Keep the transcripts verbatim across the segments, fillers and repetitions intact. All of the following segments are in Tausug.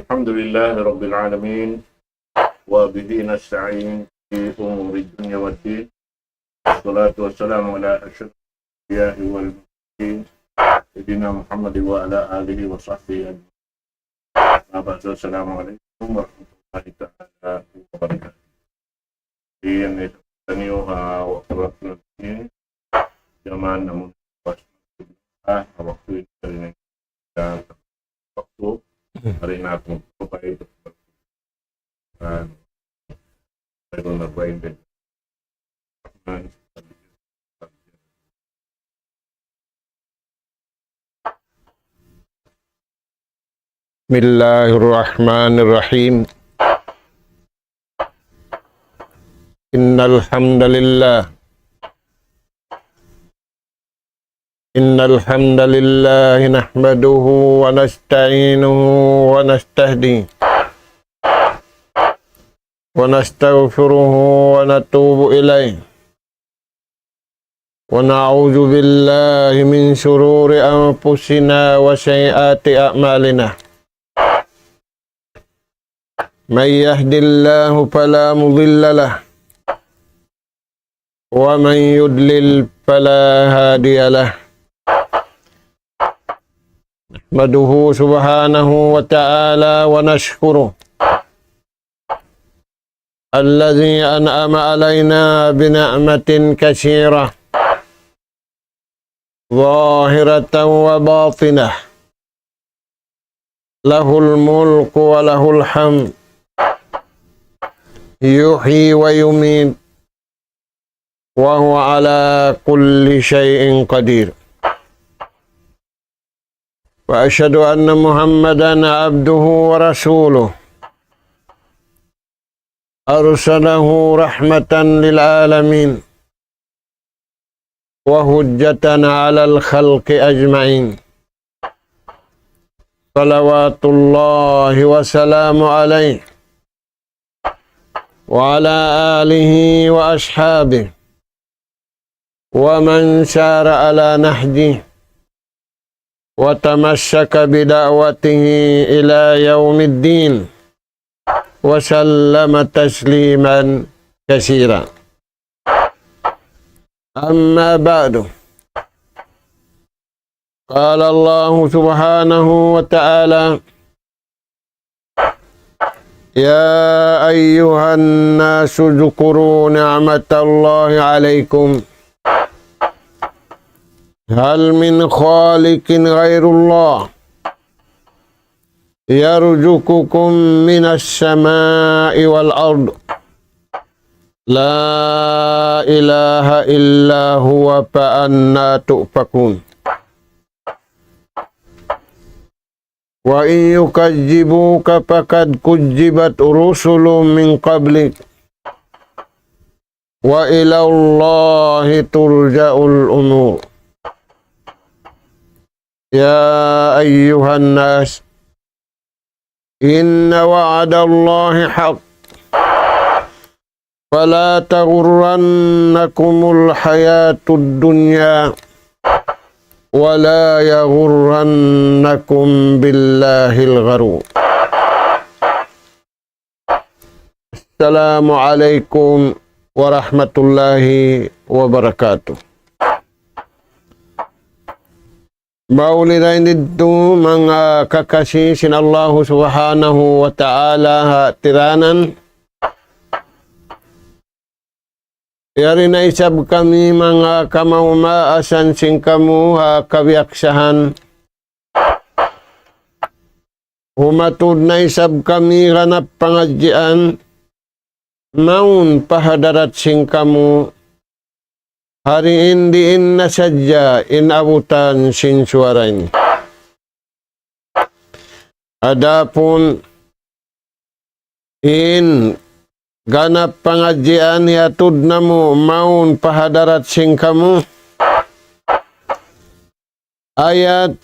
الحمد لله رب العالمين، وبه نستعين في أمور الدنيا والدين. والصلاة والسلام على أشرف الأنبياء والمرسلين، سيدنا محمد وعلى آله وصحبه أجمعين. أما بعد، السلام عليكم ورحمة الله تعالى وبركاته. Iyan ito taniyu ha waktu-waktu ini, jaman namun pas, ha waktu ini, waktu hari naku, upaya itu. Ah, saya pun berbuat ini. بسم الله الرحمن الرحيم. إن الحمد لله، إن الحمد لله نحمده ونستعينه ونستهديه ونستغفره ونتوب إليه، ونعوذ بالله من شرور أنفسنا وسيئات أعمالنا. من يهد الله فلا مضل له، ومن يضلل فلا هادي له. نحمده سبحانه وتعالى ونشكره، الذي أنعم علينا بنعمة كثيرة، ظاهرة وباطنة، له الملك وله الحمد، يحيي ويميت، وهو على كل شيء قدير. وأشهد أن محمدا عبده ورسوله، أرسله رحمة للعالمين وحجة على الخلق أجمعين، صلوات الله وسلامه عليه وعلى آله وأصحابه ومن سار على نهجه وتمسك بدعوته إلى يوم الدين وسلم تسليما كثيرا. أما بعد، قال الله سبحانه وتعالى: يا أيها الناس اذكروا نعمة الله عليكم، هل من خالق غير الله يرزقكم من السماء والأرض، لا إله إلا هو، فأنى تؤفكون. وإن يكذبوك فقد كذبت رسل من قبلك، وإلى الله ترجع الأمور. يا أيها الناس، إن وعد الله حق، فلا تغرنكم الحياة الدنيا، ولا يغرنكم بالله الغرور. السلام عليكم ورحمة الله وبركاته. Mauli dayn didtu manga kakasi sin Allahu Subhanahu wa Ta'ala ha tiranan. Yari na isab kami manga kamaas-maasan sin kamu ha kabiyaksahan. Humatud na isab kami ganap pangadjian mawn pa hadarat sin kamu. Hari in diin na sadja in abutan sin suwara ini. Adapun in ganap pangadjian hiyatud namu' mawn pa hadarat sin kamu, ayat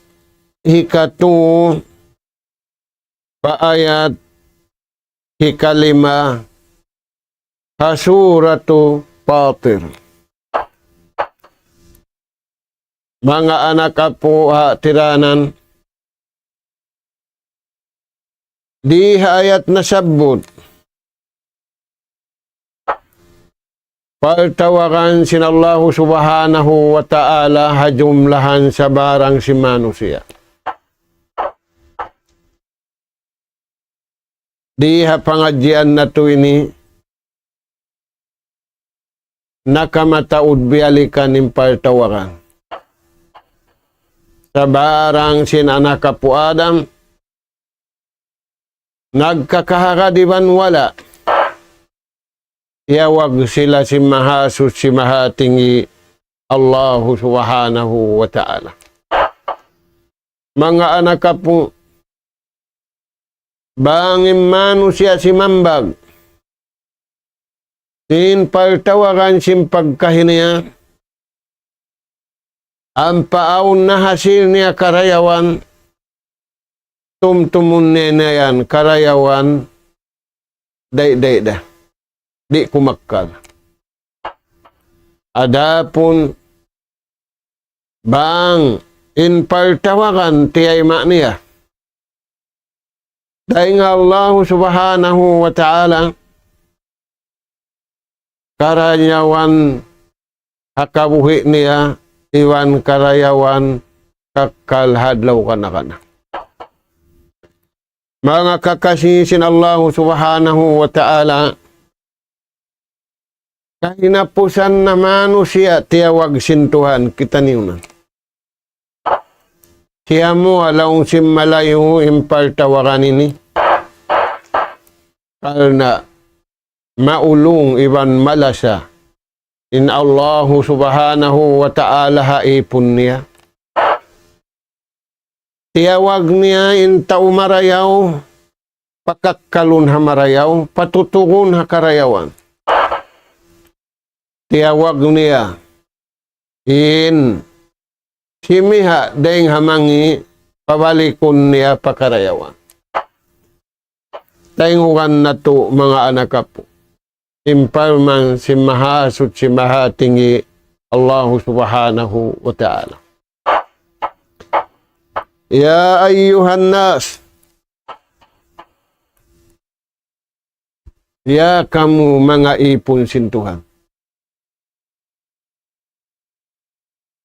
hikatu pa ayat hikalima ha Suratu Fatir. Manga anak apu' ha tiranan, Di ha ayat nasabbut, partawagan sin Allahu Subhanahu wa Ta'ala ha jumlahan sabarang sin manusiya'. Di ha pangadjian natu' ini, nakamataud biyalikan in partawagan. Sabarang sin anak apu' Adam, nagkakahagad iban wala', tiyawag sila sin Mahasuchi Mahatinggi Allahu Subhanahu wa Ta'ala. Manga anak apu', bang in manusiya' simambag sin partawagan sin pagkahi niya, ampa awn nahasil niya karayawan, tumtumun niya na yan karayawan, day-day da. Di' kumakkal. Adapun bang in partawagan tiyayma' niya dayn ha Allahu Subhanahu wa Ta'ala, karayawan ha kabuhi' niya, iban karayawan kakkal ha adlaw kana-kana. Manga kakasi sin Allahu Subhanahu wa Ta'ala, kahinapusan na manusiya' tiyawag sin Tuhan, kitaniyu na. Siya mu ha laung sin malayu' in partawagan ini. Karna' maulung iban malasa in Allahu Subhanahu wa Ta'ala ha ipun niya. Tiyawag niya in tau marayaw, pakakkalun ha marayaw, patutugun ha karayawan. Tiyawag niya in simiha' dayng ha mangi', pabalikun niya pa karayawan. Tayngugan natu', manga anak apu', in parman sin Mahasuchi Mahatinggi Allahu Subhanahu wa Ta'ala. يا أيها الناس, ya kamu manga ipun sin Tuhan.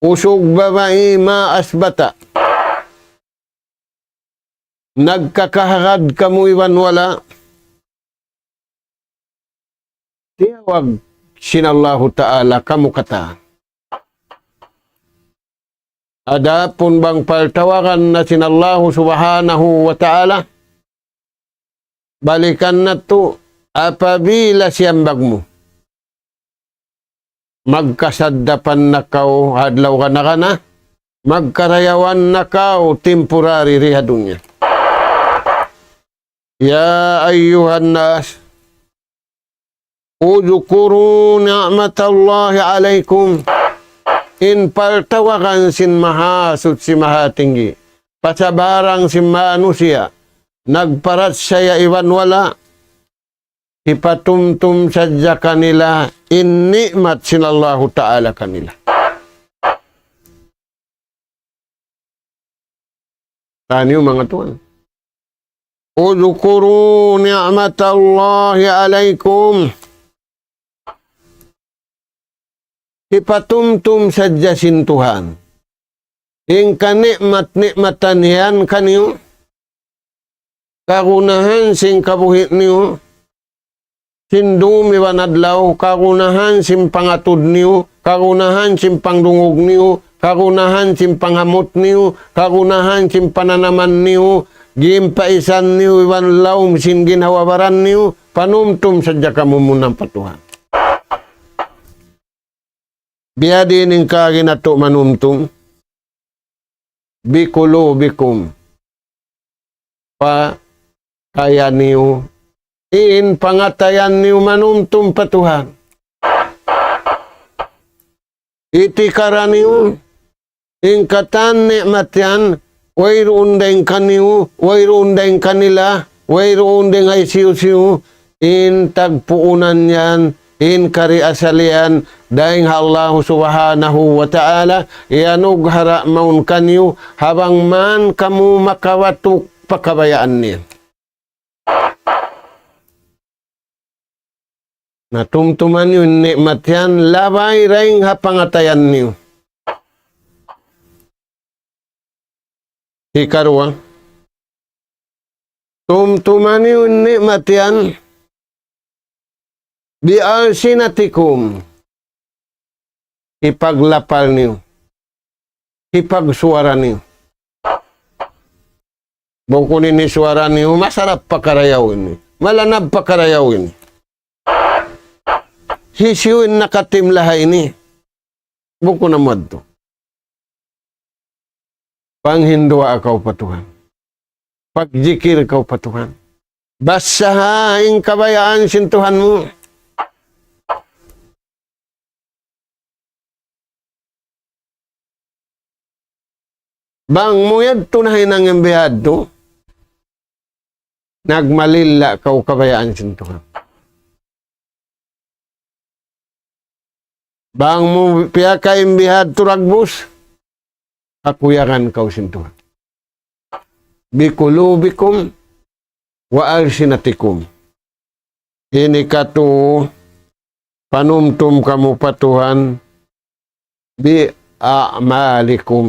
Usug babai, ما أثبت. Nagkakahagad kamu iban wala'. Tiyawag sin Allahu Ta'ala kamu katan. Adapun bang partawagan na sin Allahu Subhanahu wa Ta'ala, balikan natu', apabila siyambag mu, magkasaddapan na kaw adlaw kana-kana, magkarayawan na kaw temporary di ha dunya. يا أيها الناس اذكروا نعمة الله عليكم. In partawagan sin Mahasuchi Mahatinggi pa sabarang sin manusiya', nagparachaya iban wala', hipatumtum sadja kanila in ni'mat sin Allahu Ta'ala kanila. Taniyu manga tuwan. اذكروا نعمة الله عليكم. Hipatumtum sadja sin Tuhan in kani'mat-ni'matan yan kaniyu, kagunahan sin kabuhi' niyu, sin dum iban adlaw, kagunahan sin pangatud niyu, kagunahan sin pangdungug niyu, kagunahan sin panghamut niyu, kagunahan sin pananaman niyu, ginpaisan niyu iban lawm sin ginhawa-baran niyu, panumtum sadja kamu muna pa Tuhan. Biyadiin in kaagi natu' manumtum? بقلوبكم. Pa kaya niyu, in pangatayan niyu manumtum pa Tuhan. Itikaran niyu, in katan ni'mat yan, wayruun dayng kaniyu, wayruun dayng kanila, wayruun dayng hisiyu-siyu, in tagpuunan yan, in kari asal yan, dayng ha Allahu Subhanahu wa Ta'ala, iyanughara' mawn kaniyu, ha bang man kamu makawatuk pa kabayaan niya. Na tumtuma niyu in ni'mat yan, labay dayn ha pangatayan niyu. Hikaruwa, tumtuma niyu in ni'mat yan, بألسنتكم, hipaglapal niyu, hipagsuwara niyu. Bukun ini suwara niyu, masarap pa karayaw ini, malanab pa karayaw ini. Hisiyu in nakatimlaha ini? Bukun amu yadtu. Panghinduwaa kaw pa Tuhan. Pagjikil kaw pa Tuhan. Basaha in kabayaan sin Tuhan mu. Bang mu yadtu nahinang in bihadtu, nagmalilla' kaw kabayaan sin Tuhan. Bang mu piyakay in bihadtu dagbus, kakuyagan kaw sin Tuhan. بقلوبكم وألسنتكم. Ini katu' panumtum kamu pa Tuhan, بأعمالكم.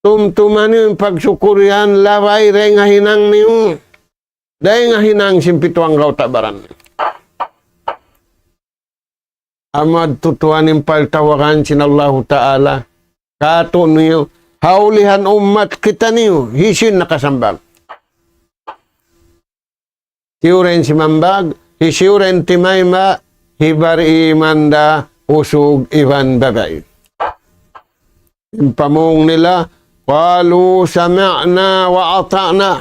Tumtuma niyu in pagsukul yan, labay dayn ha hinang niyu, dayn ha hinang sin pitu anggawta' baran niyu. Amu yadtu tuwan in paltawagan sin Allahu Ta'ala. Katu' niyu, ha ulihan ummat kitaniyu, hisiyu in nakasambag? Hisiyu da in simambag, hisiyu da in timayma', hi bariman da usug iban babai. In pamung nila, قالوا سمعنا وأطعنا.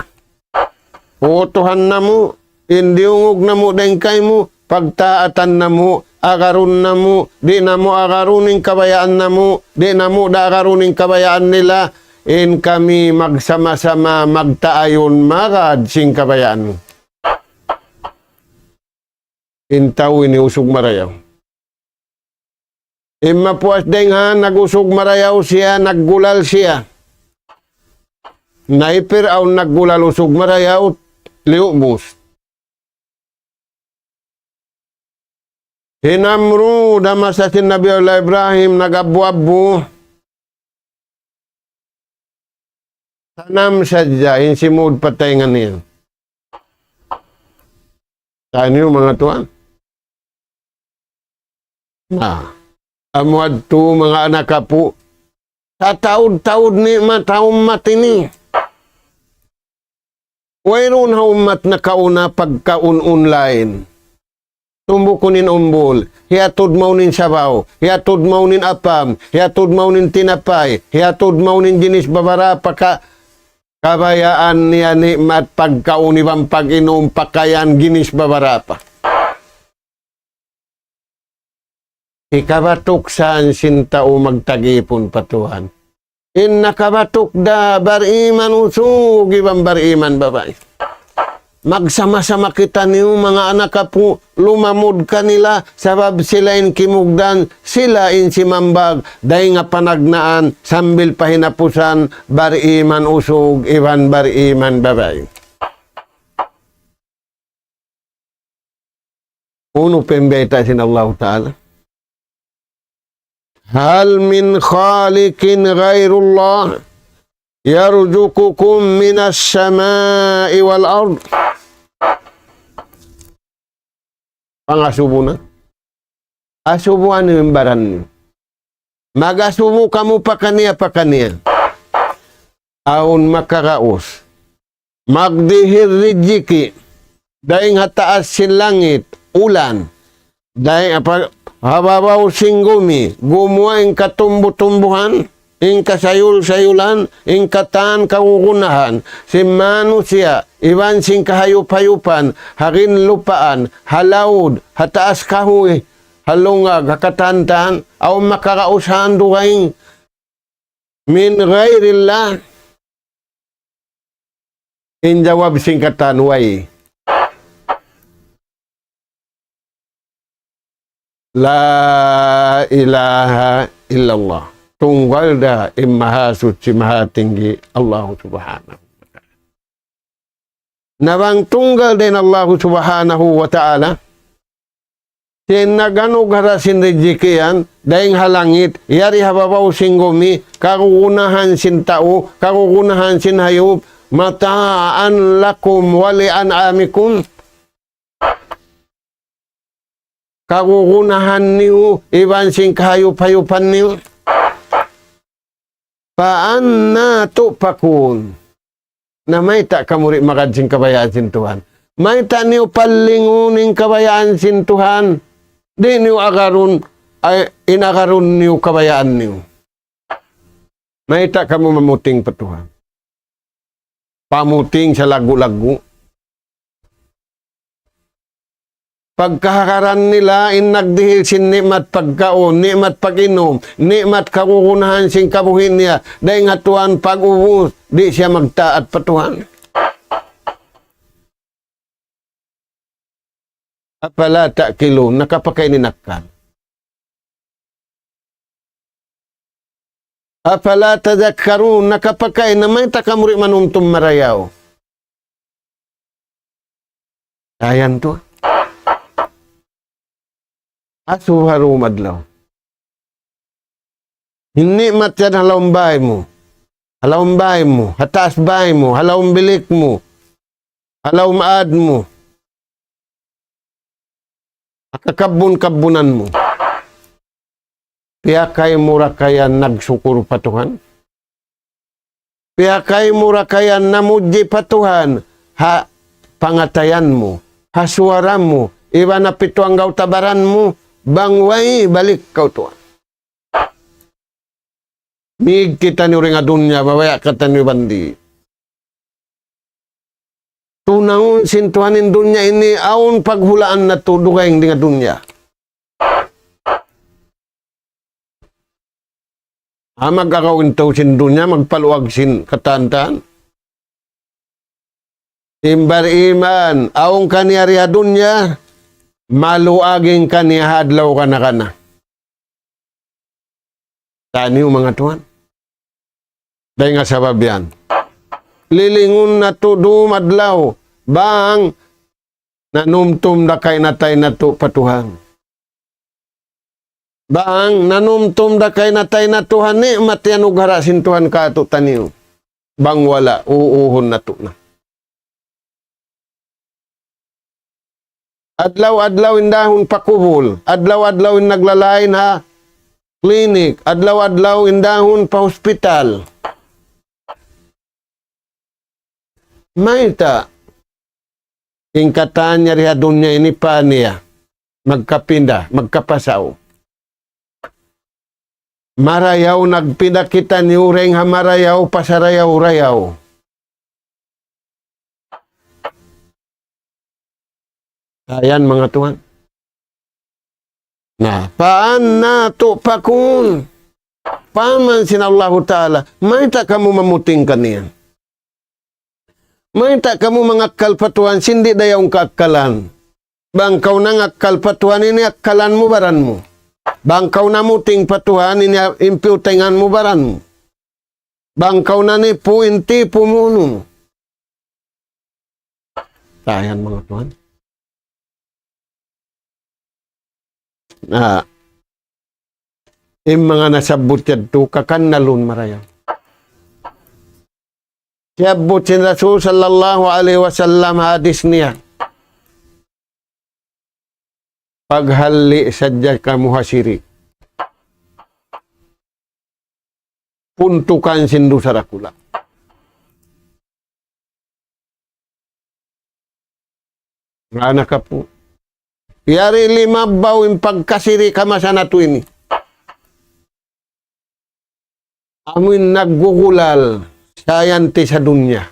O Tuhan namu', in diyungug namu' dayn kaymu, pagtaatan namu', agarun namu', di' namu' agarun in kabayaan namu', di' namu' da agarun in kabayaan nila, in kami magsama-sama magtaayun magad sin kabayaan mu. In tau ini usug marayaw. In mapuas dayn ha nag-usug marayaw siya, naggulal siya. Na hi Pir'aun naggulal usug marayaw, liyubus. Hi Namrud, ha masa sin Nabi Allah Ibrahim, nag-abbu-abbu. Tanam sadja, in simud patay ngan niya. Taniyu manga tuwan. Na, amu yadtu manga anak apu'. Tataud-taud ni'mat ha ummat ini. Wayruun ha ummat nakauna pagkaun-un lain. Tumbukun in umbul, hiyatud mawn in sabaw, hiyatud mawn in apam, hiyatud mawn in tinapay, hiyatud mawn in ginis babarapa ka-, kabayaan niya ni'mat pagkaun iban pag-inum, pakayan, ginis babarapa. Hikabatuk saan sin tau magtag-ipun pa Tuhan. In nakabatuk da bariman usug iban bariman babai. Magsama-sama kitaniyu manga anak apu', lumamud kanila, sabab sila in kimugdan, sila in simambag, dayn ha panagnaan, sambil pa hinapusan, bariman usug iban bariman babai. Unu pa in bayta' sin Allahu Ta'ala? هل من خالق غير الله يرزقكم من السماء والأرض. Pangasubu na. Asubuan niyu in baran niyu. Mag-asubu kamu pakaniya-pakaniya. Awn makaraus. Magdihil rijiki'. Dayn ha taas sin langit, ulan. Dayn apa, ha babaw sin gumi, gumuwa' in katumbu-tumbuhan, in kasayul-sayulan, in katan kagunahan, sin manusiya', iban sin kahayup-hayupan, ha ginlupaan, ha laud, ha taas kahuy, ha lungag, ha katan-tan, awn makaraus dugaing من غير الله. In jawab sin katan way. لا إله إلا الله. Tunggal da in Mahasuchi Mahatinggi Allah Subhanahu wa Ta'ala. Na bang tunggal dayn Allahu Subhanahu wa Ta'ala, sin nag-anugerah sin rijiki yan, dayn ha langit, yari ha babaw sin gumi, kagugunahan sin tau, kagugunahan sin hayup, متاعا لكم ولأنعامكم. Kagugunahan niyu, iban sin kahayup-hayupan niyu. فأنى تؤفكون. Na mayta' kamu di' magad sin kabayaan sin Tuhan? Mayta' niyu pallingun in kabayaan sin Tuhan? Di' niyu agarun, ay, in agarun niyu kabayaan niyu. Mayta' kamu mamuting pa Tuhan? Pamuting sa lagu-lagu. Pagkahagaran nila in nagdihil sin ni'mat pagkaun, ni'mat pag-inum, ni'mat kagugunahan sin kabuhi' niya, dayn ha Tuhan pag-ubus, di' siya magtaat pa Tuhan. أفلا تعقلون, nakapakain in akkal? أفلا تذكرون, nakapakain, na mayta' kamu di' manumtum marayaw? Ayan tu. Asuharu madlaw. In ni'mat yan ha lawm bay mu. Ha lawm bay mu. Ha taas bay mu. Ha lawm bilik mu. Ha lawm ad mu. Ha kakabbun-kabbunan mu. Piyakay mu ra kaya nagsukur pa Tuhan? Piyakay mu ra kaya namudji pa Tuhan ha pangatayan mu, ha suwara mu, iban ha pitu anggawta' baran mu, bang way balik kaw Tuhan? Mīg kitaniyu dayn ha dunya, mabaya' kitaniyu bandi'. Tunaun sin Tuhan in dunya ini, awn paghulaan natu' dugaing dayn ha dunya. Ha mag-agaw in tau sin dunya, magpaluag sin katan-katan. In bar-iman, awn kaniya di ha dunya, maluag in kaniya ha adlaw kana-kana. Taniyu manga tuwan. Dayn ha sabab yan. Lilingun natu' dum adlaw, bang nanumtum da kainatay natu' pa Tuhan. Bang nanumtum da kainatay natu' ha ni'mat iyanugara sin Tuhan kātu'niyu. Bang wala', uuhun natu' na. Adlaw-adlaw in dahun pa kubul, adlaw-adlaw in naglalain ha klinik, adlaw-adlaw in dahun pa hospital. Mayta'? In katan niya di ha dunya ini pa niya. Magkapinda, magkapasaw. Marayaw nagpinda kitaniyu dayn ha marayaw pa sarayaw-rayaw. Ayan, manga tuwan. Na, فأنى تؤفكون. Parman sin Allahu Ta'ala, mayta' kamu mamuting kaniya? Mayta' kamu mangakkal pa Tuhan, sin di' da yaun kaakkalan? Bang kaw nangakkal pa Tuhan, ini akkalan mu baran mu. Bang kaw namuting pa Tuhan, ini in piyutingan mu baran mu. Bang kaw nanipu, in tipu mu unu. Ayan, manga tuwan. Na, in manga nasabbut yadtu, kakannalun marayaw. Siyabbut sin Rasul sallallahu alayhi wasallam hadis niya. Paghalli' sadja kamu ha sirik. Puntukan sin dusa dakula'. Ngana kapu. Yari limabbaw in pagkasirik ha masa natu' ini. Amu in naggugulal, scientist ha dunya.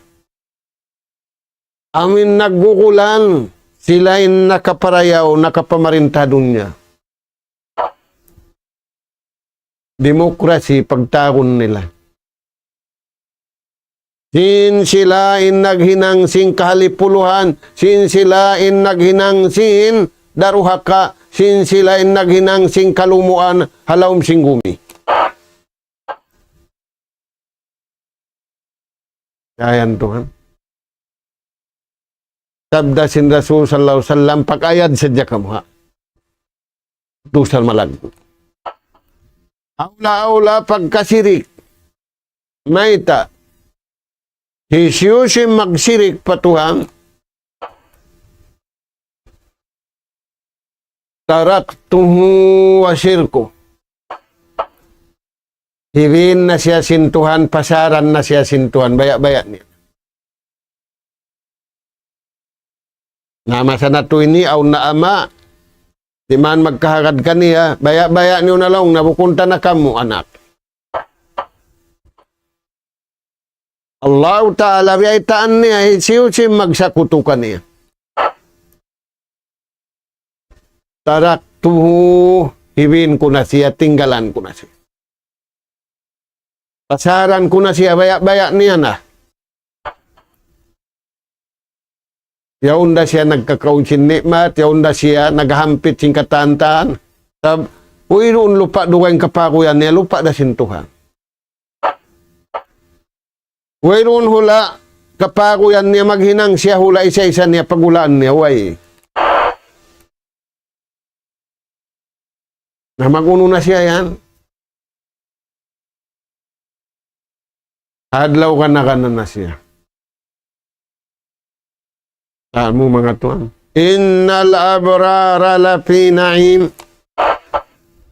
Amu in naggugulal, sila in nakaparayaw, nakapamarinta ha dunya. Demokrasi pagtawagun nila. Sin sila in naghinang sin kahalipuluhan, sin sila in naghinang sin daruhaka, sin sila in naghinang sin kalumuan ha lawm sin gumi. Ayan tuwan. Sabda sin Rasul sallallahu alayhi wasallam, pag-ayad sadja kamu, ha. Dusa malaggu'. Awla-awla pagkasirik. Mayta'? Hisiyu-siyu in magsirik pa Tuhan, تركته وشركه. Hibin na siya sin Tuhan, pasaran na siya sin Tuhan, baya'-baya' niya. Na masa natu' ini, awn na ama', di' man magkahagad kaniya, baya'-baya' niyu na laung na bukun ta na kamu anak. Allahu Ta'ala, biyaytaan niya, hisiyu-siyu in magsakutu kaniya. تركته, hibin ku na siya, tinggalan ku na siya. Pasaran ku na siya, baya'-baya' niya na. Yaun da siya nagkakaun sin nikmat, yaun da siya naghampit sin katantan. Sab-, wayruun lupa' dugaing kapaguyan niya, lupa' da sin Tuhan. Wayruun hula' kapaguyan niya maghinang siya hula' isa-isa niya pagulaan niya, way. Na mag-unu na siya yan? Adlaw kana-kana na siya. Amu manga tuwan. إن الأبرار لفي نعيم.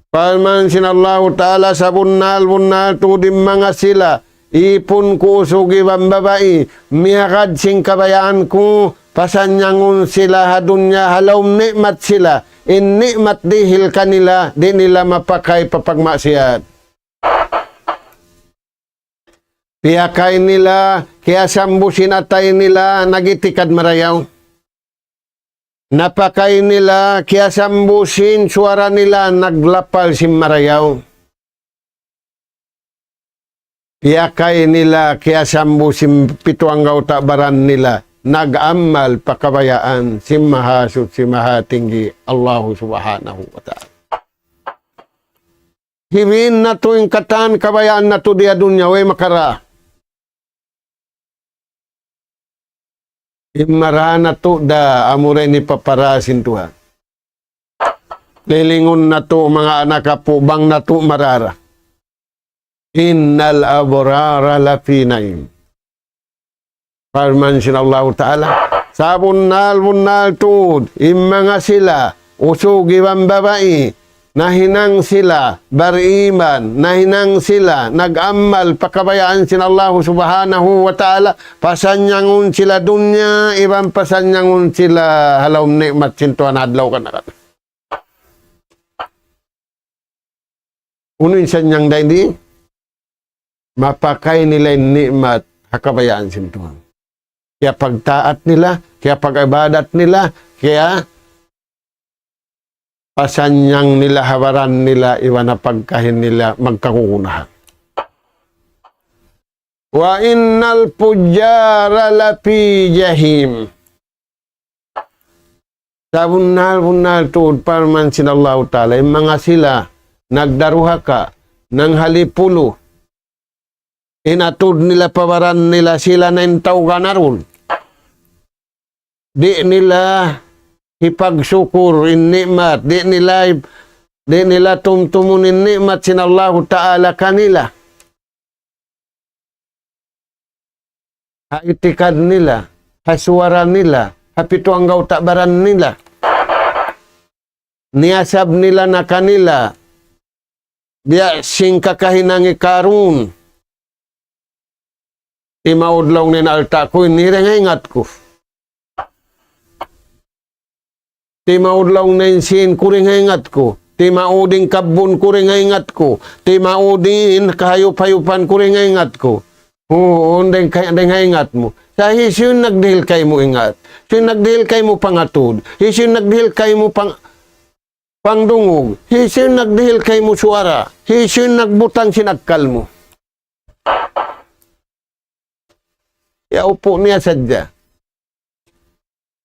Parman sin Allahu Ta'ala, sabunnal-bunnal tuud in manga sila, ipun ku usug iban babai, miyagad sin kabayaan ku, pasanyangun sila ha dunya, ha lawm nikmat sila, in nikmat dihil kanila, di' nila mapakay pa pagmaksiyat. Piyakay nila, kiyasambu sin atay nila, nag-itikad marayaw. Napakay nila, kiyasambu sin suwara nila, naglapal sin marayaw. Piyakay nila, kiyasambu sin pitu anggawta' baran nila, nag-amal pa kabayaan sin Mahasuchi Mahatinggi Allahu Subhanahu wa Ta'ala. Hibin natu' in katan kabayaan natu' di ha dunya, way makara. In mara natu' da amura ini papara sin Tuhan. Lilingun natu' manga anak apu' bang natu' marara. إن الأبرار لفي نعيم. Parman sin Allahu Ta'ala, sabunnal-bunnal tuud, in manga sila, usug iban babai, nahinang sila bariman, nahinang sila nag-amal pa kabayaan sin Allahu Subhanahu wa Ta'ala, pasanyangun sila dunya, iban pasanyangun sila ha lawm nikmat sin Tuhan adlaw kana-kana. Unu in sanyang dayn di? Mapakay nila in nikmat ha kabayaan sin Tuhan. Kiyapagtaat nila, kiyapag-ibadat nila, kiyapasannyang nila ha baran nila, iban ha pagkahi nila magkagunahan. وإن الفجار لفي جحيم. Sabunnal-bunnal tuud parman sin Allahu Ta'ala, in manga sila nagdaruhaka, nanghalipulu, in atud nila pa baran nila sila na in tau ganarun. Di' nila hipagsukur in nikmat, di' nila, di' nila tumtumun in nikmat sin Allahu Ta'ala kanila. Ha itikad nila, ha suwara nila, ha pitu anggawta' baran nila. Niyasab nila na kanila, biya' sin kakahinang hi Karun. Timaud laung niya in alta' ku, ini dayn ha ingat ku. Timaud laung niya in sīn ku dayn ha ingat ku. Timaud in kabbun ku dayn ha ingat ku. Timaud in kahayup-hayupan ku dayn ha ingat ku. Huun, dayn ka-, dayn ha ingat mu. Sa' hisiyu in nagdihil kaymu ingat? Hisiyu in nagdihil kaymu pangatud? Hisiyu in nagdihil kaymu pang-, pangdungug? Hisiyu in nagdihil kaymu suwara? Hisiyu in nagbutang sin akkal mu? Iyaupu' niya sadja.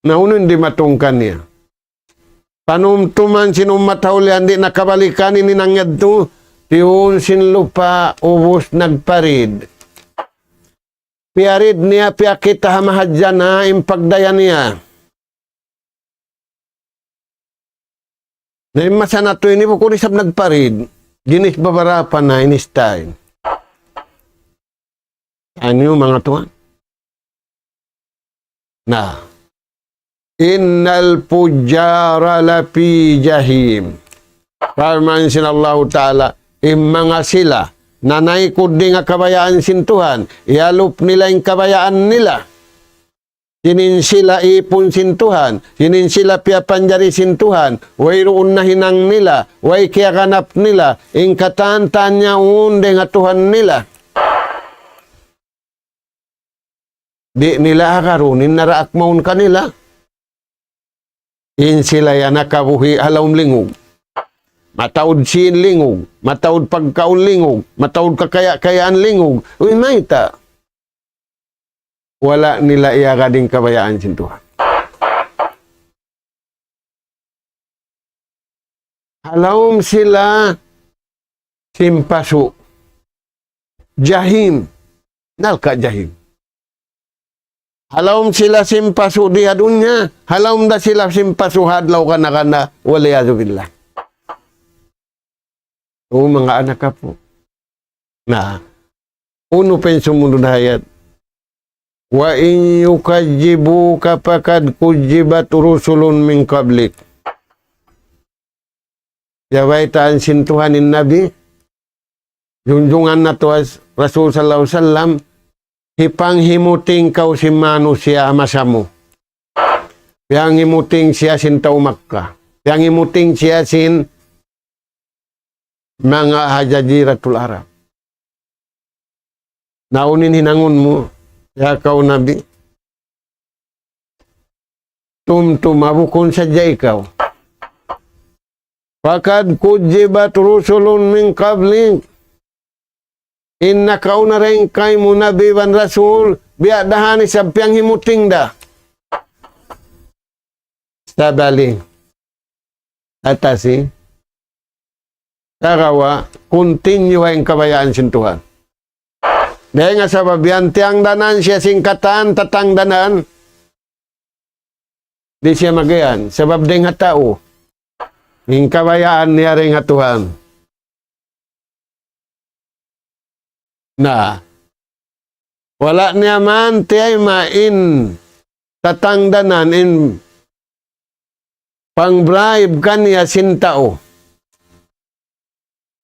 Na unu in dimatung kaniya? Panumtuman sin ummat hawlian di' na kabalikan in hinang yadtu, tiyun sin lupa' ubus nagparid. Piyarid niya, piyakita' ha mahadjana in pagdaya niya. Na in masa natu' ini bukun isab nagparid. Ginis babarapa na in style. Anu manga tuwan? Na. إن الفجار لفي جحيم. Parman sin Allahu Ta'ala, in manga sila, nanaykud dayn ha kabayaan sin Tuhan, iyalup nila in kabayaan nila. Sin in sila ipun sin Tuhan, sin in sila piyapanjari sin Tuhan, wayruun na hinang nila, way kiyaganap nila, in katan-katan yaun dayn ha Tuhan nila. Di' nila agarun in naraak mawn kanila. In sila yan nakabuhi' ha lawm lingug. Mataud sīn lingug, mataud pagkaun lingug, mataud kakaya-kayaan lingug. Uy, mayta'? Wala' nila iyagad in kabayaan sin Tuhan. Ha lawm sila sin pasu'. Jahim. Narka' jahim. Ha lawm sila sin pasu' di ha dunya, ha lawm da sila sin pasu' ha adlaw kana-kana, wal iyadhu billah. O manga anak apu'. Na, unu pa in sumunud na ayat? وإن يكذبوك فقد كذبت رسل من قبلك. Biya' baytaan sin Tuhan in Nabi, junjungan natu' Rasul sallallahu alayhi wasallam, hipanghimuting kaw sin manusiya' ha masa mu. Piyanghimuting siya sin tau Makkah. Piyanghimuting siya sin manga ha Jaziratul Arab. Na unu in hinangun mu, ya kaw Nabi? Tumtuma bukun sadja ikaw. فقد كذبت رسل من قبلك. In nakauna dayn kaymu nabi iban rasul, biya' da han isab piyanghimuting da. Sabali. Atasi. Sagawa', continue in kabayaan sin Tuhan. Dayn ha sabab yan, tiyangdanan siya sin katan tatangdanan. Di' siya mag-iyan. Sabab dayn ha tau. In kabayaan niya dayn ha Tuhan. Na. Wala' niya man tiyayma' in tatangdanan in pang-bribe kaniya sin tau.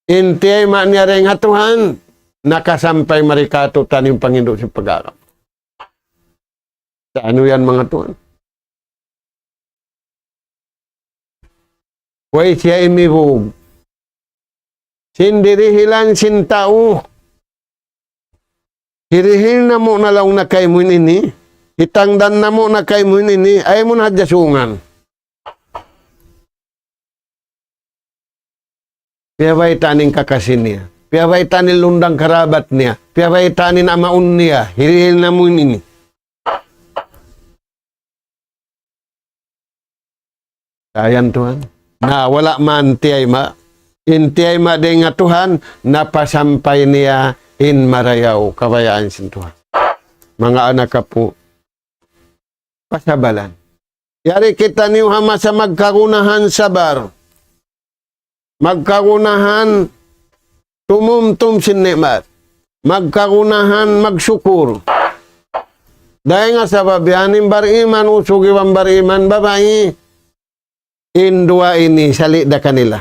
In tiyayma' niya dayn ha Tuhan, nakasampay mari kātu'niyu in panghindu' sin pag-agama. Sa' unu yan manga tuwan? Way siya imibug. Sin dirihilan sin tau. Hirihil namu' na laung na kaymu ini. Hitangdan namu' na kaymu ini. Ayaw mu na hadja sungan. Piyabaytaan in kakasi niya. Piyabaytaan in lundang karabat niya. Piyabaytaan in amaun niya. Hirihil namu' ini. Ayan Tuhan. Na wala' man tiyayma'. In tiyayma' dayn ha Tuhan, napasampay niya in marayaw kabayaan sin Tuhan. Manga anak apu', pasabalan. Yari kitaniyu ha masa magkagunahan sabar. Magkagunahan tumumtum sin ni'mat. Magkagunahan magsukur. Dayn ha sabab yan in bariman usug iban bariman babai, in duwa ini sali' da kanila.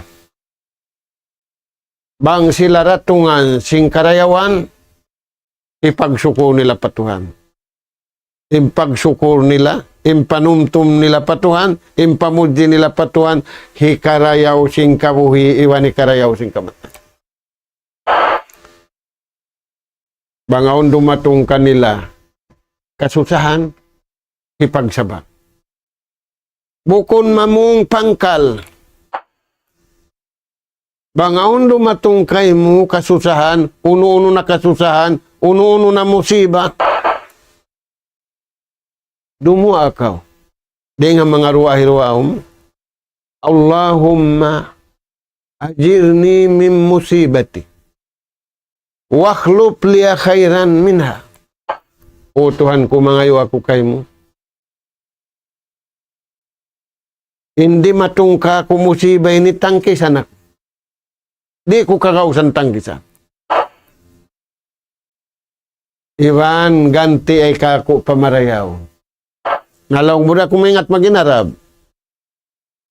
Bang sila datungan sin karayawan, hipagsukur nila pa Tuhan. In pagsukur nila, in panumtum nila pa Tuhan, in pamudji nila pa Tuhan, hikarayaw sin kabuhi', iban hikarayaw sin kamatay. Bang awn dumatung kanila kasusahan, hipagsabar. Bukun mamung pangkal. Bang awn dumatung kaymu kasusahan, unu-unu na kasusahan, unu-unu na musiba. Dumuwaa kaw. Dayn ha manga ruwa-ruwa mu. اللهم أجرني من مصيبتي واخلف لي خيرا منها. O Tuhan ku, mangayu' aku kaymu. In dimatung kāku' musiba ini tangkisan aku. Di' ku kagausan tangkisan. Iban ganti' ay kāku' pamarayaw. Na laung mu da aku maingat mag-Arab.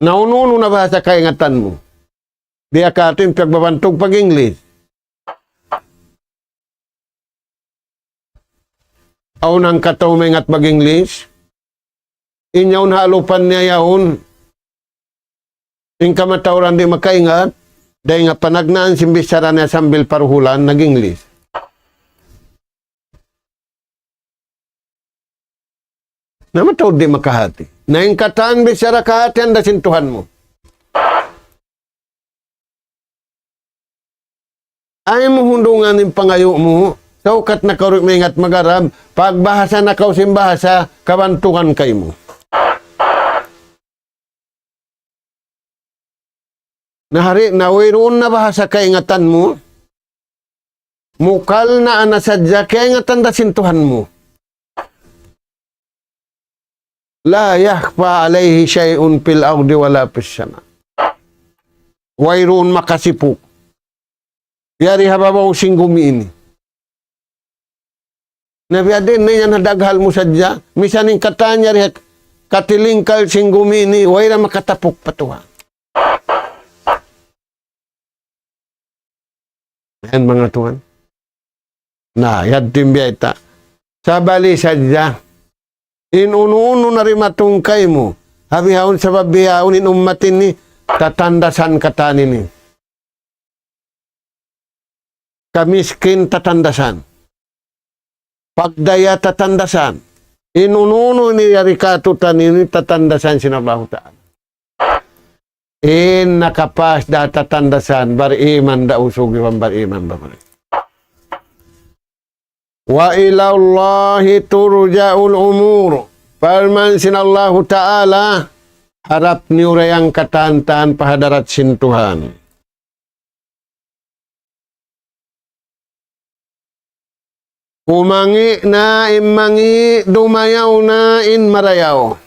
Na unu-unu na bahasa kaingatan mu. Biya' katu' in piyagbabantug pag-English. Awn hangkatau maingat mag-English. In yaun ha alupan niya yaun. In kamatauran di' makaingat. Dayn ha panagnaan sin bichara niya sambil paruhulan nag-English. Na mataud di' makahati. Na in katan bichara kahatihan da sin Tuhan mu. Ayaw mu hundungan in pangayu' mu, saukat na kaw di' maingat mag-Arab, pagbahasa na kaw sin bahasa kabantugan kaymu. Na hari na wayruun na bahasa kaingatan mu, mukal na ana sadja kaingatan da sin Tuhan mu. لا يخفى عليه شيء في الأرض ولا في السماء. Wayruun makasipuk. Yari ha babaw sin gumi ini. Na biya' diin na yan ha daghal mu sadja. Misan in katan yari ha katilingkal sin gumi ini, way ra makatapuk pa Tuhan. Yan, manga tuwan. Na, yadtu in biya' ta. Sabali sadja. In unu-unu na dimatung kaymu. Ha bihaun sabab bihaun in ummat ini tatandasan katan ini. Kamiskin tatandasan. Pagdaya tatandasan. In unu-unu ini yari katu'niyu ini tatandasan sin Allahu Ta'ala. In nakapas da tatandasan, bariman da usug iban bariman babai. وإلى الله ترجع الأمور. Parman sin Allahu Ta'ala, harap niyu ra in katan-katan pa hadarat sin Tuhan. Umangi' na in mangi', dumayaw na in marayaw.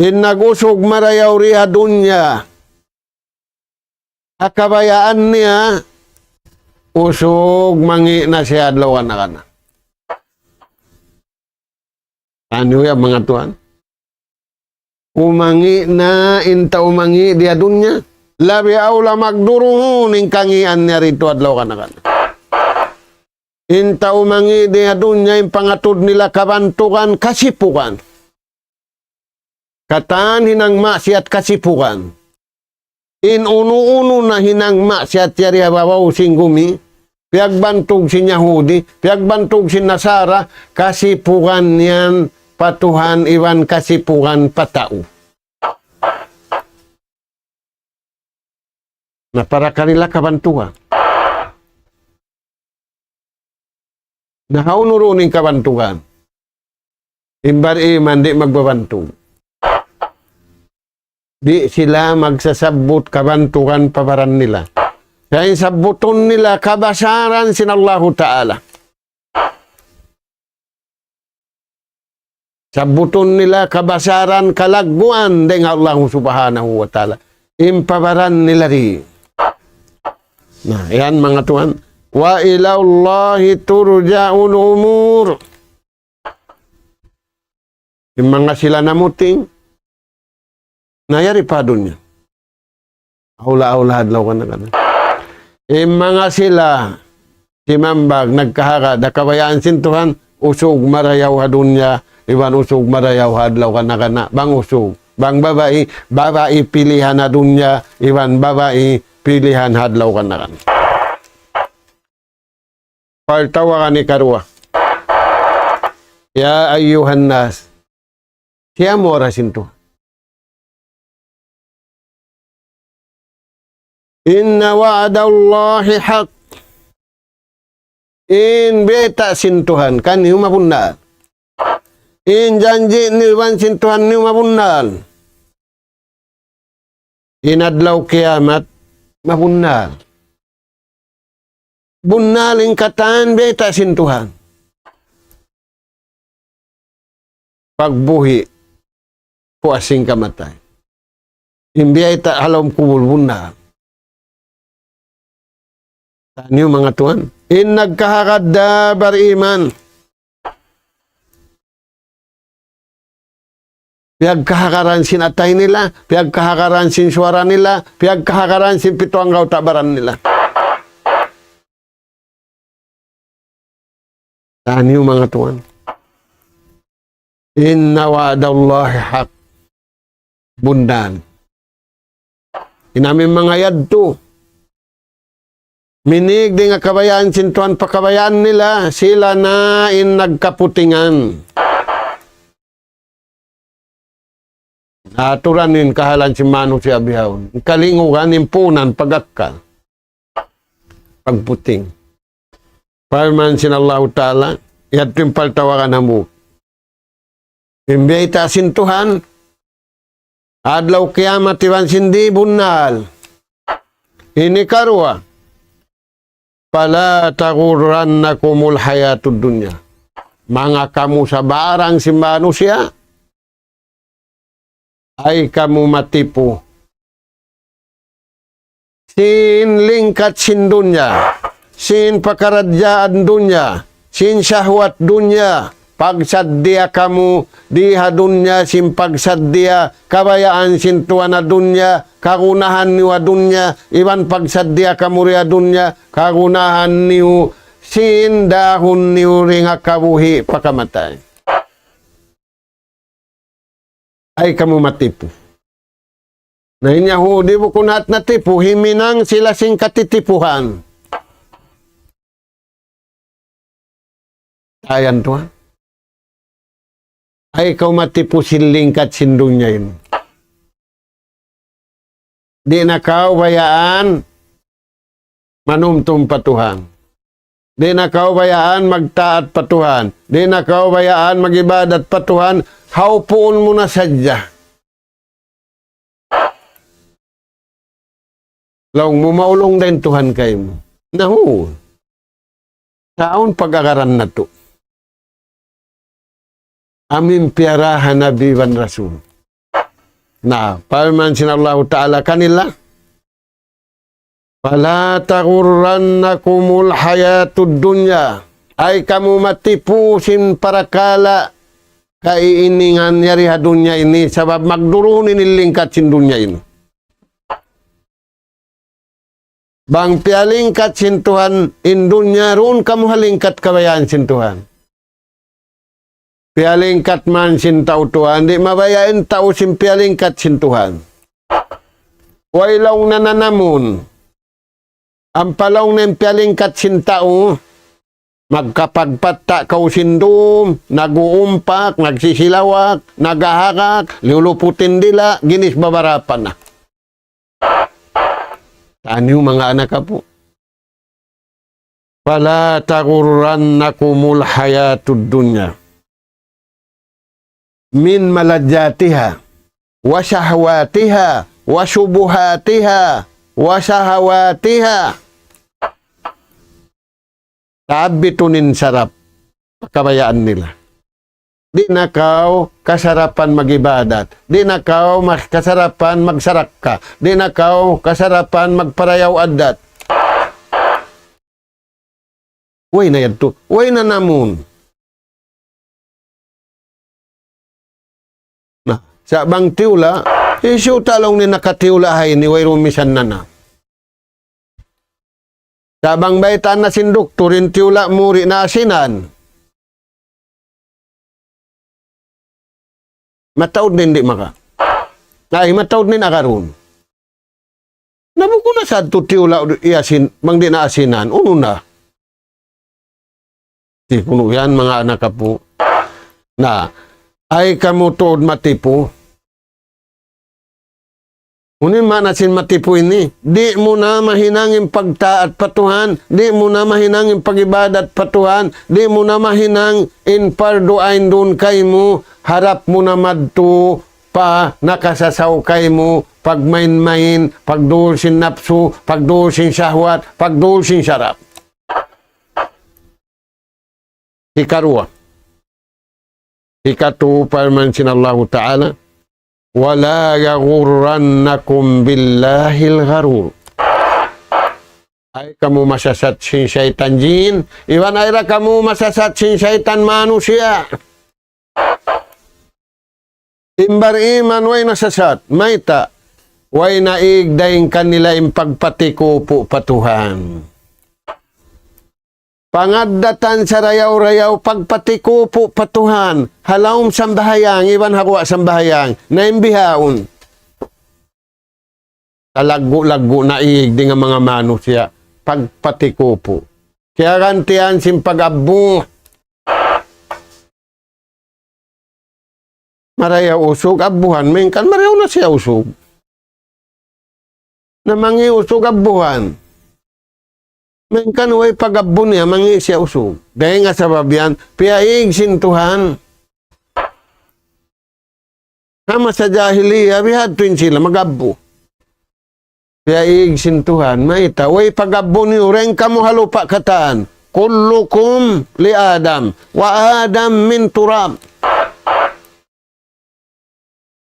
In nag-usug marayaw di ha dunya, ha kabayaan niya, usug mangi' na siya adlaw kana-kana. Unu yan, manga tuwan? Umangi' na in tau mangi' di ha dunya. Labi awla magduruhun in kangian niya didtu adlaw kana-kana. In tau mangi' di ha dunya, in pangatud nila kabantugan, kasipugan. Katan hinang maksiat, kasipugan. In unu-unu na hinang maksiat yari ha babaw sin gumi, piyagbantug sin Yahudi, piyagbantug sin Nasara, kasipugan yan pa Tuhan iban kasipugan pa tau. Na para kanila kabantugan. Na hawnu duun in kabantugan? In bariman di' magbabantug. Di' sila magsasabbut kabantugan pa baran nila. Sa' in sabbutun nila kabasaran sin Allahu Ta'ala. Sabbutun nila kabasaran kalagguan dayn ha Allah Subhanahu wa Ta'ala. In pa baran nila di'. Na, yan manga tuwan. وإلى الله ترجع الأمور. In manga sila namuting, na yari pa dunya. Awla-awla adlaw kana-kana. In manga sila simambag, nagkahagad ha kabayaan sin Tuhan, usug marayaw ha dunya, iban usug marayaw ha adlaw kana-kana, bang usug. Bang babai, babai pilihan ha dunya, iban babai pilihan ha adlaw kana-kana. Pagtawagan ikaruwa. يا أيها الناس. Siya mu ra sin Tuhan. إن وعد الله حق. In bayta' sin Tuhan, kaniyu mabunnal. In janji' niyu iban sin Tuhan niyu mabunnal. In adlaw kiyamat, mabunnal. Bunnal in katan bayta' sin Tuhan. pagbuhi', puas sin kamatay. In biyayta' ha lawm kubul bunnal. Taniyu manga tuwan. In nagkahagad da bariman. Piyagkahagaran sin atay nila, piyagkahagaran sin suwara nila, piyagkahagaran sin pitu anggawta' baran nila. Taniyu manga tuwan. إن وعد الله حق. Bunnal. In amu in manga yadtu. Minīg dayn ha kabayaan sin Tuhan pa kabayaan nila, sila na in nagkaputingan. Naturan in kahalan sin manusiya' bihaun. Kalingugan in puunan pag-akkal. Pagputing. Parman sin Allahu Ta'ala, yadtu in paltawaran hambuuk. In biyayta' sin Tuhan, adlaw kiyamat iban sin di' bunnal. Ini karuwa. فلا تغرنكم الحياة الدنيا. Manga kamu sabarang sin manusiya', ay kamu matipu sin lingkat sin dunya, sin pakaradjaan dunya, sin sahwat dunya, pagsaddiya kamu di ha dunya sin pagsaddiya kabayaan sin tuwan ha dunya, kagunahan niyu ha dunya, iban pagsaddiya kamu di ha dunya, kagunahan niyu sin dahun niyu dayn ha kabuhi' pa kamatay. Ay kamu matipu. Na in Yahudi bukun hat natipu, himinang sila sin katitipuhan. Ayan tuwan. Ay kaw matipu sin lingkat sin dunya ini. Di' na kaw bayaan manumtum pa Tuhan. Di' na kaw bayaan magtaat pa Tuhan. Di' na kaw bayaan mag-ibadat pa Tuhan. Hawpuun mu na sadja. Laung mu maulung da in Tuhan kaymu. Nahu. Sa' awn pag-agaran natu'. Amu in piyara ha Nabi iban Rasul. Na, parman sin Allahu Ta'ala kanila, فلا تغرنكم الحياة الدنيا. Ay kamu matipu sin parakala' kaiiningan yari ha dunya ini, sabab magduruhun in lingkat sin dunya ini. Bang piyalingkat sin Tuhan in dunya, duun kamu ha lingkat kabayaan sin Tuhan. Piyalingkat man sin tau Tuhan, di' mabaya' in tau sin piyalingkat sin Tuhan. Way laung nananamun. Ampa laung na in piyalingkat sin tau, magkapagpatta' kaw sin dum, nag-uumpak, nagsisilawak, nagahagak, luluputin dila', ginis babarapa na. Taniyu manga anak apu'. فلا تغرنكم الحياة الدنيا من ملذاتها وشهواتها وشبهاتها وشهواتها. Tabbitun in sarap kabayaan nila. Di' na kaw kasarapan mag-ibadat. Di' na kaw mas-, kasarapan magsarakka. Di' na kaw kasarapan magparayaw addat. Way na yadtu. Way nanamun. Na, sa' bang tiyula', hisiyu ta laung niya nakatiyula' ha ini, wayruun misan nanam. Sa' bang baytaan na sin duktur, in tiyula' mu di' naasinan. Mataud na in di' maka. Ay, mataud na in agarun. Na bukun na sadtu tiyula' di' asin, bang di' naasinan, unu na. Di' kunu' yan, manga anak apu'. Na, ay kamu tuud matipu. Unu in maana sin matipu ini? Di' mu na mahinang in pagtaat pa Tuhan, di' mu na mahinang in pag-ibadat pa Tuhan, di' mu na mahinang in pardu ain duun kaymu, harap mu na madtu pa nakasasaw kaymu, pagmain-main, pagdul sin napsu, pagdul sin shahwat, pagdul sin sarap. Hikaruwa. Hikatu parman sin Allahu Ta'ala, ولا يغرنكم بالله الغرور. Ayaw kamu masasat sin saytan jin, iban ayaw kamu masasat sin saytan manusiya'. In bariman way nasasat, mayta', way naig dayn kanila in pagpatikupu' pa Tuhan. Pangaddatan sarayaw-rayaw pagpatikupu' pa Tuhan, ha lawm sambahayang, iban ha guwa' sambahayang, na in bihaun. Talaggu'-laggu' naig dayn ha manga manusiya', pagpatikupu'. Kiyagantian sin pag-abbu. Marayaw usug, abbuhan, malayngkan marayaw na siya usug. Na mangi' usug abbuhan. Malayngkan way pag-abbu niya, mangi' siya usug. Dayn ha sabab yan, piyaig sin Tuhan. Ha masa jahiliya, bihadtu in sila mag-abbu. Piyaig sin Tuhan, mayta', way pag-abbu niyu, dayn kamu ha lupa' katan. كلكم لآدم وآدم من تراب.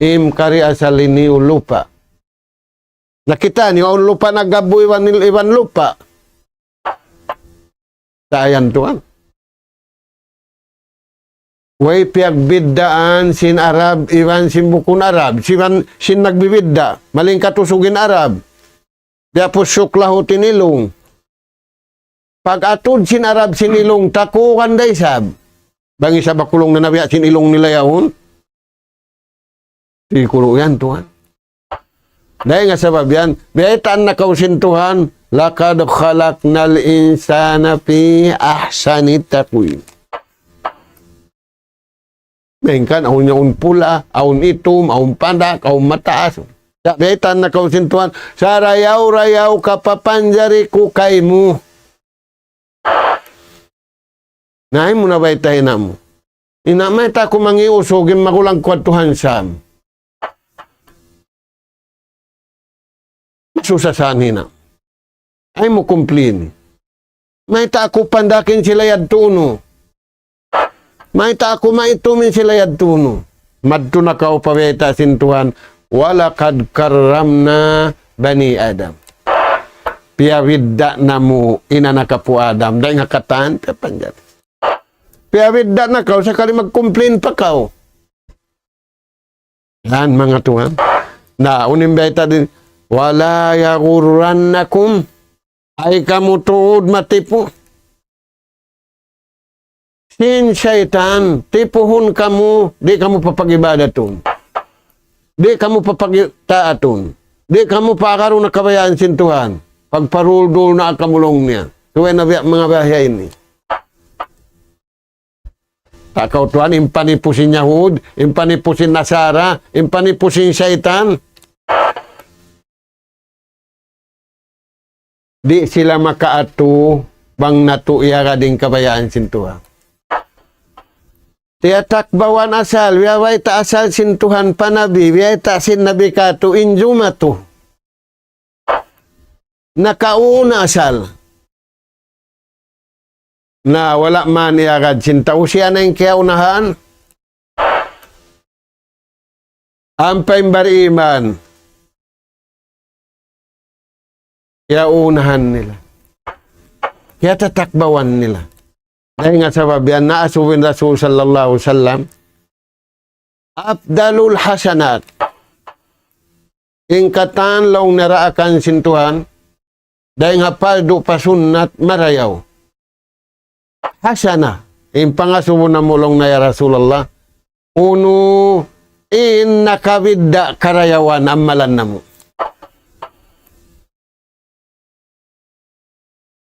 In kamu asal ini lupa'. Na kita' niyu, awn lupa' nag-abbu iban, iban lupa'. Sa' yan tuwan. Way piyagbiddaan sin Arab, iban sin bukun Arab, sin, sin nagbibidda', malayngkan usug in Arab. Di' pusuk lahut in ilung. Pag-atud sin Arab sin ilung, takuran da isab. Bang isab ha kulung na nabiya' sin ilung nila yaun. Siguru yan, tuwan. Dayn ha sabab yan, biyaytaan na kaw sin Tuhan, لقد خلقنا الإنسان في أحسن تقويم. Malayngkan, awn yaun pula, awn itum, awn pandak, awn mataas. Sa' biyaytaan na kaw sin Tuhan, sarayaw-rayaw kapapanjari ku kaymu. Na, ayaw mu na baytai ina' mu. Ina', mayta' aku mangi' usug in magulang ku ha Tuhan Sam. Masusa sa' ina'. Ayaw mu complain. Mayta' aku pandakin sila yadtu unu. Mayta' aku maitumin sila yadtu unu. Madtu na kaw pa bayta' sin Tuhan. ولقد كرمنا بني آدم. Piyabidda' namu' in anak apu' Adam. Dayn ha katan, piyapanjari. Piyabidda' na kaw, sakali mag-complain pa kaw. Yan, manga tuwan. Na, unu in bayta' dayn, ولا يغرنكم, ayaw kamu tuud matipu sin saytan, tipuhun kamu, di' kamu papag-ibadatun. Di' kamu papagtaatun. Di' kamu paagarun ha kabayaan sin Tuhan. Pagparuldul na kamu laung niya. Subay na biya' manga bahaya ini. Takaw tuwan, in panipu sin Yahud, in panipu sin Nasara, in panipu sin saytan. Di' sila makaatu bang natu' iyagad in kabayaan sin Tuhan. Tiyatakbawan asal, biyayta' asal sin Tuhan pa Nabi, biyayta' sin Nabi katu' in jumatu. Nakauna asal. Na wala' man iyagad sin tau siya na in kiyaunahan. Ampa in bariman, kiyaunahan nila. Kiyatatakbawan nila. Dayn ha sabab yan, na asubu in Rasul sallallahu alayhi wasallam, أفضل الحسنات. In katan laung niya daakan sin Tuhan, dayn ha pardu pa sunnat marayaw. Hasana, in pangasubu namu' laung niya ya Rasulullah, unu in nakabidda' karayawan amalan namu'.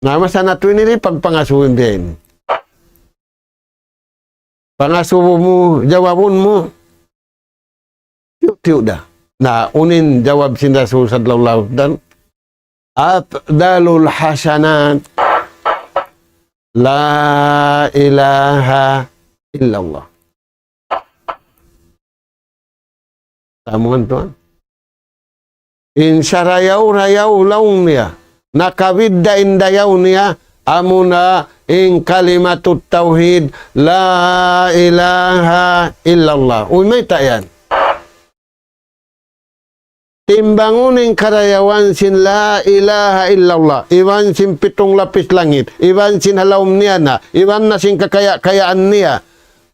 Na, masa natu' ini di' pagpangasubu in biya' ini. Pangasubu mu, jawabun mu. Tiyu'-tiyu' da. Na, unu in jawab sin Rasul sallallahu alayhi wasallam, أفضل الحسنات لا إله إلا الله. Tamuan tuwan. In sarayaw-rayaw laung niya. Nakabidda' in dayaw niya, Amuna in kalimatut tawhid, la ilaha illallah. Uy, mayta' yan? Timbangun in karayawan sin la ilaha illallah, iban sin pitung lapis langit, iban sin ha lawm niya na, iban na sin kakaya-kayaan niya.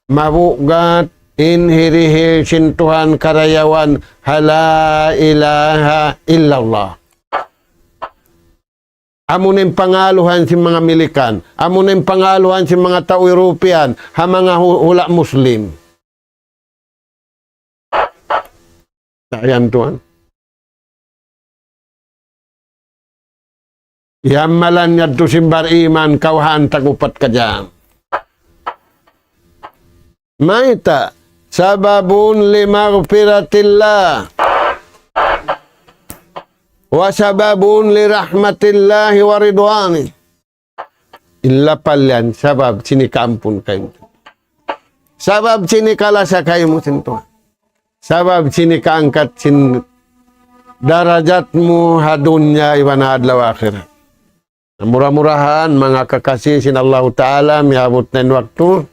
Mabugat in hirihil sin Tuhan karayawan ha la ilaha illallah. Amu na in pangaluhan sin manga Milikan, amu na in pangaluhan sin manga tau European, ha manga hu-, hula' Muslim. Sa' yan tuwan. Yan malan yadtu sin bariman kawhaan tag-upat ka dyan. Mayta', sababun li maghfiratillah. Wa sababun li rahmatillahi wa ridwani. Illa palyan sabab sin hikaampun kaymu. Sabab sin hikalasa kaymu sin Tuhan. Sabab sin hikaangkat sin darajat mu ha dunya iban ha adlaw akhirat. Mura-murahan, manga kakasi sin Allahu Ta'ala, miyabut na in waktu,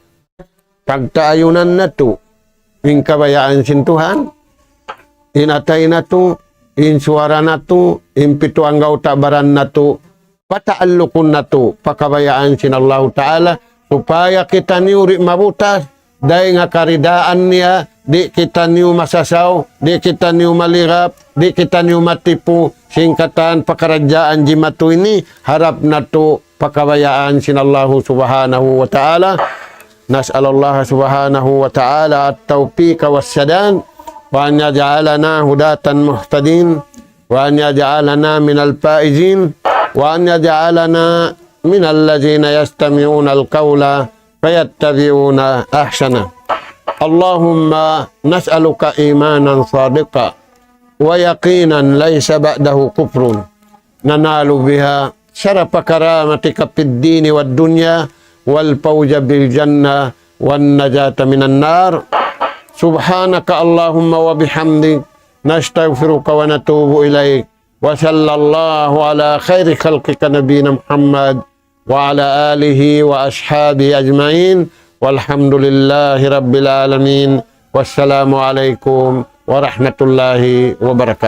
pagtaayunan natu' in kabayaan sin Tuhan, in atay natu', in suwara natu', in pitu anggawta' baran natu', pataallukun natu' pa kabayaan sin Allahu Ta'ala, supaya kitaniyu di' mabutas, dayn ha karidaan niya, di' kitaniyu masasaw, di' kitaniyu maligap, di' kitaniyu matipu, sin katan pakaradjaan jimatu ini, harap natu' pa kabayaan sin Allahu Subhanahu wa Ta'ala. نسأل الله سبحانه وتعالى التوفيق والسداد، وأن يجعلنا هداة مهتدين، وأن يجعلنا من الفائزين، وأن يجعلنا من الذين يستمعون القول فيتبعون أحسنه. اللهم نسألك إيمانا صادقا ويقينا ليس بعده كفر، ننال بها شرف كرامتك في الدين والدنيا، والفوز بالجنة، والنجاة من النار. سبحانك اللهم وبحمدك، نستغفرك ونتوب إليك. وصلى الله على خير خلقك نبينا محمد وعلى آله وأصحابه أجمعين. والحمد لله رب العالمين. والسلام عليكم ورحمة الله وبركاته.